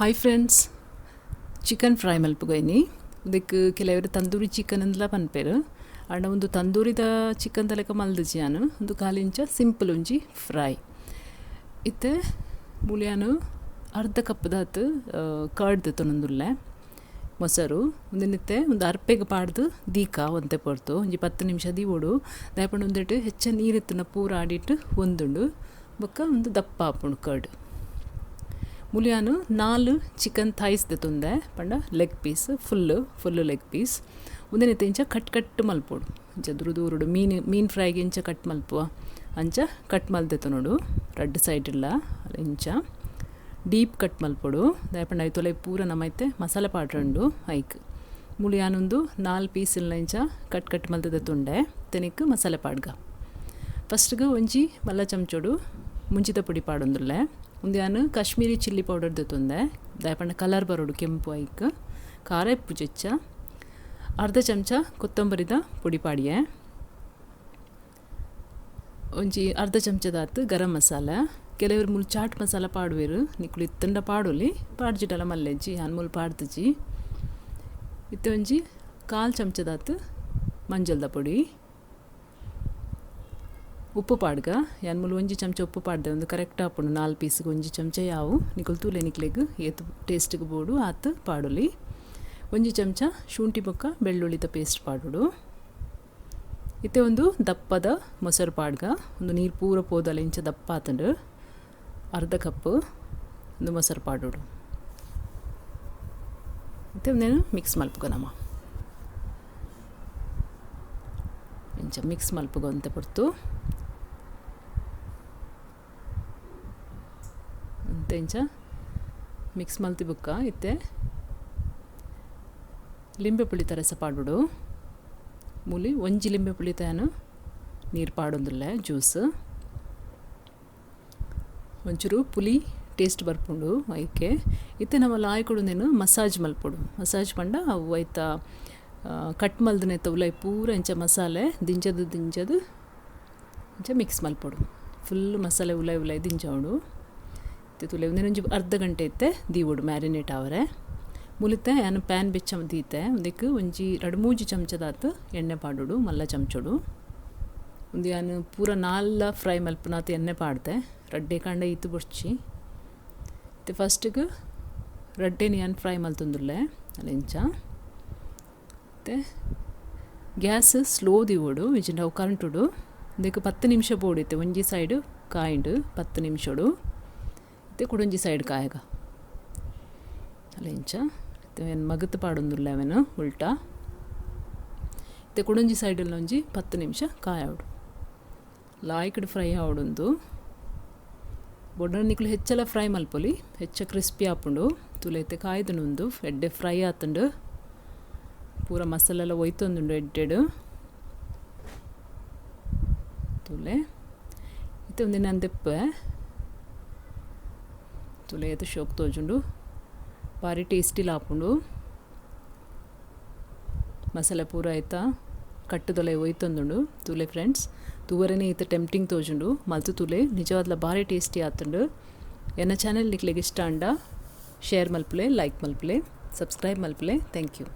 Hi friends, chicken fry ಮಲ್ಪುಗೈನಿ ಉಂದೆಕ್ ಕೆಲವರು tandoori chicken ಅಂದ್ಲ ಪನ್ಪೆರ್ ಆಂಡ ಉಂದು ತಂದೂರಿದ ಚಿಕನ್ ತಲೆಕ ಮಲ್ದಿಜಿ ಯಾನ್ ಉಂದು ಖಾಲಿ ಇಂಚ ಸಿಂಪಲ್ ಒಂಜಿ ಫ್ರೈ. ಇತ್ತೆ ಮೂಲು ಅರ್ಧ ಕಪ್ ದಾತ್ ಕರ್ಡ್ ದೆತೊನೊಂದುಲ್ಲೆ ಮೊಸರು ಉಂದೆನಿತ್ತೆ ಉಂದು ಅರ್ಪೆಗ್ ಪಾಡ್ದ್ ದೀಕ ಒಂತೆ ಪೊರ್ತು ಒಂಜಿ 10 ನಿಮಿಷ ದೀವೊಡು. ದಾಯೆ ಪಂಡ ಉಂದೆಟ್ ಹೆಚ್ಚ ನೀರು ಇತ್ತುಂಡ ಪೂರ ಆಡಿಟ್ ಒಂದುಂಡು ಬೊಕ್ಕ ಉಂದು ದಪ್ಪ ಆಪುಂಡು ಕರ್ಡ್. ಮೂಲು ಯಾನ್ 4 ಚಿಕನ್ ಥೈಸ್ ದೆತೊಂದೆ ಪಂಡ leg piece full leg piece ಉಂದೆನಿತ್ತೆ ಇಂಚ ಕಟ್ ಕಟ್ ಮಲ್ಪೊಡು ಇಂಚ ದೂರ ದೂರಡು ಮೀನು ಮೀನು ಫ್ರೈಗೆ ಇಂಚ ಕಟ್ ಮಲ್ಪುವ ಅಂಚ ಕಟ್ ಮಲ್ದೆತೊನೊಡು ರಡ್ಡ್ ಸೈಡ್ ಇಲ್ಲ ಇಂಚ ಡೀಪ್ ಕಟ್ ಮಲ್ಪೊಡು. ದಾಯೆ ಪಂಡ ಐತೊಲೆ ಪೂರ ನಮ ಐತೆ ಮಸಾಲೆ ಪಾಡ್ರಂಡು ಐಕ್ ಮೂಲು ಯಾನೊಂದು 4 ಪೀಸ್ ಇಲ್ಲ ಇಂಚ ಕಟ್ ಕಟ್ ಮಲ್ತ್ ದೆತ್ತೊಂಡೆ ತೆನಿಕ್ ಮಸಾಲೆ ಪಾಡ್ಗ. ಫಸ್ಟ್ಗೆ ಒಂಜಿ ಮಲ್ಲ ಚಮಚೊಡು ಮುಂಚಿದ ಪುಡಿ ಪಾಡೊಂದುಲ್ಲೆ. ಉಂದು ಯಾನ್ ಕಾಶ್ಮೀರಿ ಚಿಲ್ಲಿ ಪೌಡರ್ ದೆತ್ತೊಂದೆ ದಾಯೆ ಪಂಡ ಕಲರ್ ಬರೋಡು ಕೆಂಪು ಐಕ್. ಖಾರ ಇಪ್ಪು ಚೆಚ್ಚ ಅರ್ಧ ಚಮಚ ಕೊತ್ತಂಬರಿದ ಪುಡಿ ಪಾಡಿಯೆ, ಒಂಜಿ ಅರ್ಧ ಚಮಚದಾತ್ ಗರಂ ಮಸಾಲ. ಕೆಲವರು ಮೂಲು ಚಾಟ್ ಮಸಾಲ ಪಾಡುವೆರು, ನಿಕುಲು ಇತ್ತಂಡ ಪಾಡೊಲಿ ಪಾಡ್ಜಿಡಲ ಮಲ್ಲೆಜ್ಜಿ ಯಾನ್ ಮೂಲು ಪಾಡ್ದಿಜಿ. ಇತ್ತೆ ಒಂಜಿ 1/4 ಚಮಚದಾತ್ ಮಂಜಲ್ದ ಪೊಡಿ, ಉಪ್ಪು ಪಾಡ್ಗ. ಯಾನ್ ಮೂಲು ಒಂಜಿ ಚಮಚ ಉಪ್ಪು ಪಾಡ್ದೆ ಉಂದು ಕರೆಕ್ಟ್ ಆಪುಂಡು 4 ಪೀಸ್ಗೆ ಒಂಜಿ ಚಮಚ ಯಾವು. ನಿಕುಲು ತೂಲೆ ನಿಕ್ಲೆಗ್ ಏತ್ ಟೇಸ್ಟ್ಗೆ ಬೋಡು ಆತ್ ಪಾಡೊಲಿ. ಒಂಜಿ ಚಮಚ ಶುಂಠಿ ಬೊಕ್ಕ ಬೆಳ್ಳುಳ್ಳಿದ ಪೇಸ್ಟ್ ಪಾಡೊಡು. ಇತ್ತೆ ಒಂದು ದಪ್ಪದ ಮೊಸರು ಪಾಡ್ಗ, ಒಂದು ನೀರು ಪೂರ ಪೋದಲ ಇಂಚ ದಪ್ಪ ಆತುಂಡು. ಅರ್ಧ ಕಪ್ ಒಂದು ಮೊಸರು ಪಾಡೊಡು. ಇತ್ತೆ ಒಂದೇನು ಮಿಕ್ಸ್ ಮಲ್ಪುಗ ನಮ ಇಂಚ ಮಿಕ್ಸ್ ಮಲ್ಪುಗ ಒಂತೆ ಪೊರ್ತು ಅಂತೆ ಇಂಚ ಮಿಕ್ಸ್ ಮಲ್ತಿ ಬುಕ್ಕ. ಇತ್ತೆ ಲಿಂಬೆ ಪುಳಿತ ರಸ ಪಾಡೊಡು. ಮೂಲಿ ಒಂಜಿ ಲಿಂಬೆ ಪುಳಿತಾನು ನೀರು ಪಾಡೊಂದುಲ್ಲೆ ಜ್ಯೂಸ್. ಒಂಚೂರು ಪುಲಿ ಟೇಸ್ಟ್ ಬರ್ಪುಂಡು ಐಕೆ. ಇತ್ತೆ ನಮ್ಮ ಲಾಯ್ಕೊಡುಂದೇನು ಮಸಾಜ್ ಮಲ್ಪೊಡು. ಮಸಾಜ್ ಪಂಡ ಅವು ಐತ ಕಟ್ ಮಲ್ದನೆತ್ತ ಉಲೈ ಪೂರ ಇಂಚ ಮಸಾಲೆ ದಿಂಜದು ದಿಂಜದು ಇಂಚ ಮಿಕ್ಸ್ ಮಲ್ಪೊಡು. ಫುಲ್ ಮಸಾಲೆ ಉಲೈ ಉಲೈ ದಿಂಜವಡು. ಇತ್ತೆ ತುಲೆ ಒಂಜಿ ಅರ್ಧ ಗಂಟೆ ಇತ್ತೆ ದೀವೊಡು ಮ್ಯಾರಿನೇಟ್ ಆವರೆ. ಮುಲಿತೆ ಯಾನ್ ಪ್ಯಾನ್ ಬೆಚ್ಚ ದೀತೆ ಉಂದೆಕ್ ಒಂಜಿ 2-3 ಚಮಚದಾತ್ ಎಣ್ಣೆ ಪಾಡೊಡು ಮಲ್ಲ ಚಮಚೊಡು. ಉಂದು ಯಾನ್ ಪೂರ 4 ಫ್ರೈ ಮಲ್ಪುನಾತ್ ಎಣ್ಣೆ ಪಾಡ್ದೆ ರಡ್ಡೆ ಕಾಂಡ ಈತ್ ಬೊಡ್ಚಿ. ಇತ್ತೆ ಫಸ್ಟ್ಗೆ ರಡ್ಡೆನ್ ಯಾನ್ ಫ್ರೈ ಮಲ್ತೊಂದುಲ್ಲೆ ಅಲ್ಲ ಇಂಚ. ಇತ್ತೆ ಗ್ಯಾಸ್ ಸ್ಲೋ ದೀವೊಡು ಇಜ್ಜಿಂಡ ಅವು ಕರಂಟುಡು. ಉಂದೆಕ್ 10 ನಿಮಿಷ ಬೋಡು. ಇತ್ತೆ ಒಂಜಿ ಸೈಡ್ ಕಾಯಿಂಡು 10 ನಿಮಿಷೊಡು. ಇತ್ತೆ ಕುಡೊಂಜಿ ಸೈಡ್ ಕಾಯಗ ಅಲ್ಲ ಇಂಚ. ಇತ್ತೆ ಮಗತ್ ಪಾಡೊಂದುಲ್ಲೆ ಅವೆನ್ ಉಲ್ಟಾ. ಇತ್ತೆ ಕುಡೊಂಜಿ ಸೈಡಲ್ಲಿ ಒಂಜಿ 10 ನಿಮಿಷ ಕಾಯೋಡು. ಲಾಯ್ಕಡ್ ಫ್ರೈ ಆವೊಡುಂದು ಬೊಡ್ಡ ನಿಕುಲು ಹೆಚ್ಚಲ ಫ್ರೈ ಮಲ್ಪೊಲಿ ಹೆಚ್ಚ ಕ್ರಿಸ್ಪಿ ಆಪುಂಡು. ತುಲೆ ಇತ್ತೆ ಕಾಯ್ದುಂಡು ಎಡ್ಡೆ ಫ್ರೈ ಆತುಂಡು ಪೂರ ಮಸಾಲೆಲ್ಲ ಒಯ್ತೊಂದುಂಡು ಎಡ್ಡೆಡು ತುಲೆ. ಇತ್ತೆ ಒಂದಿನ ದೆಪ್ಪೆ ತುಲೆ ಏತ್ ಶೋಕ್ ತೋಜುಂಡು ಬಾರಿ ಟೇಸ್ಟಿಲ ಆಪುಂಡು. ಮಸಾಲೆ ಪೂರ ಆಯ್ತಾ ಕಟ್ಟುದೊಲೆ ಒಯ್ತೊಂದುಂಡು ತುಲೆ ಫ್ರೆಂಡ್ಸ್. ತೂವರೆನೆ ಈತ ಟೆಂಪ್ಟಿಂಗ್ ತೋಜುಂಡು ಮಲ್ತು ತುಲೆ ನಿಜವಾದ್ಲ ಬಾರಿ ಟೇಸ್ಟಿ ಆತುಂಡು. ಎನ್ನ ಚಾನೆಲ್ ನಿಕ್ಲೆಗ್ ಇಷ್ಟ ಆಂಡ ಶೇರ್ ಮಲ್ಪುಲೆ, ಲೈಕ್ ಮಲ್ಪುಲೆ, ಸಬ್ಸ್ಕ್ರೈಬ್ ಮಲ್ಪುಲೆ. Thank you.